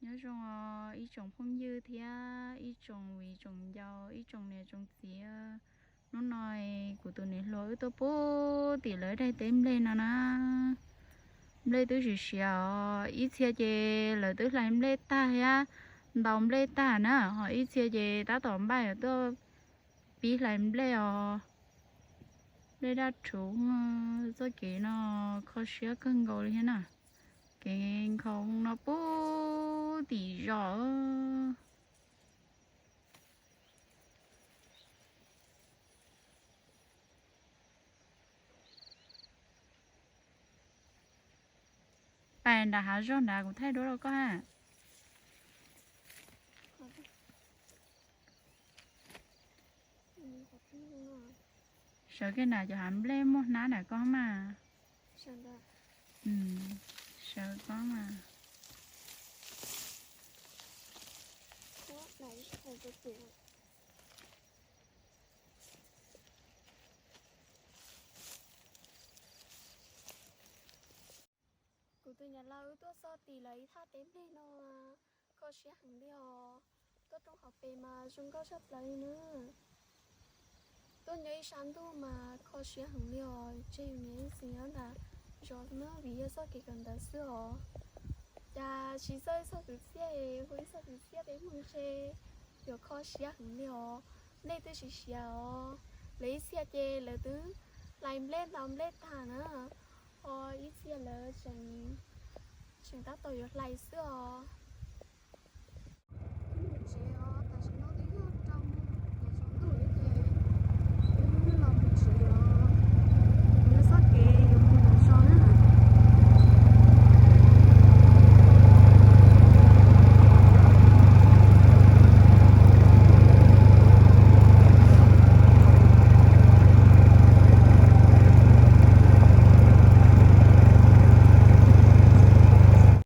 Nyob zoo ib tsoom phooj ywg thiab ib tsoom viv tsoom ncaus, ib tsoom niam tsoom txiv. Hnub no kuv tus niam hluas wb tuaj puag tim lawv daim teb nplej no na. Nplej twb siav siav os, ib txhia ces lawv twb hlais nplej tag thiab, ntaus nplej tag na, ho ib txhia ces tab tom npaj yuav tuaj pib hlais nplej os. Nplej daj rhuv, txoj kev no kho siab kawg nkaus li thiab na. Kev nkhaus no puag tim zos. Pais nram hav zoov nrad kuv thaij duab rau koj ha. Sawv kiag nram cov hav nplej muaj hnab nram koj mas. Sawv koj mas. Kuv tus niam laus wb tuaj txog tim lawv ib thaj teb nplej no, kho siab heev li os. Tuaj rau hauv pes mas zoo nkauj tshaj plaws li na. Tuaj nyob ib sab ntuj mas kho siab heev li os, tseg yus niam yus txiv nyob nram zos na vim yog txoj kev kawm ntawv xwb os. Cas tsis txawj txog kwv txhiaj, hu ib txog kwv txhiaj peb mus ntshe yuav kho siab heev li os. Nplej twb siav siav os, lawv ib txhia ces lawv twb hlais nplej ntaus nplej tag na, ho ib txhia lawv tseem tab tom yuav hlais xwb os.